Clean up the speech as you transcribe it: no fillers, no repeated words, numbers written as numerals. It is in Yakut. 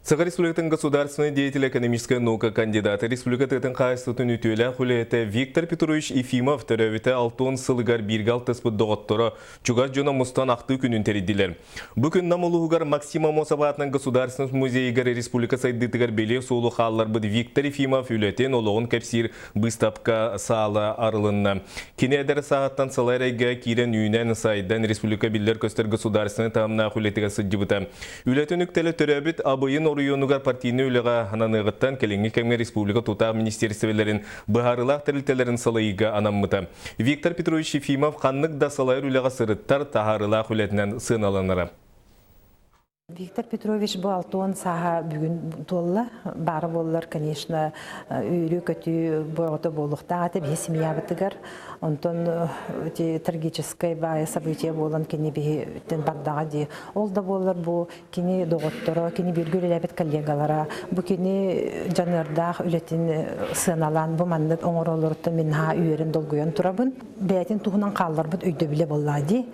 Саха Республикатын государственный деятель экономическай наука кандидата, республика тыатын хаһаайыстыбатын үтүөлээх үлэһитэ Виктор Петрович Ефимов төрөөбүтэ 60 сылыгар бииргэ алтыспыт доҕотторо, чугас дьоно мустан ахтыы күнүн тэрийдилэр. Бу күн Нам улууһугар Максим Аммосов аатынан Государственный музейыгар республика сайдыытыгар бэлиэ суолу хаалларбыт Виктор Ефимов үлэтин, олоҕун кэпсиир быыстапка саала арылынна. Кини эдэр сааһыттан салайар эйгэҕэ киирэн үүнэн, сайдан республика биллэр-көстөр государственнай таһымнаах үлэтигэр сылдьыбыта. Үлэтин үктэлэ төрөөбүт Абыйын оройуонугар партийнай үлэҕэ ананыаҕыттан кэлиҥҥи кэмҥэ республика тутаах министиэристибэлэрин быһаарыылаах тэрилтэлэрин салайыыга анаммыта. Виктор Петрович Ефимов ханнык да салайар үлэҕэ сырыттар таһаарыылаах үлэтинэн сыаналанара. Виктор Петрович бу 60 сааһа бүгүн туолла. Баара буоллар, конечно, үөрүү-көтүү бөҕөтө буолуохтаах этэ биһи семьябытыгар. Онтон ити трагическай баайа событие буолан кини биһиттэн бардаҕа дии. Ол да буоллар бу кини доҕотторо, кини бииргэ үлэлээбит коллегалара, бу кини дьаныардаах үлэтин сыаналаан бу маннык оҥоролоруттан мин наһаа үөрэн долгуйан турабын. Бэйэтин туһунан хаалларбыт өйдөбүлэ буоллаа дии.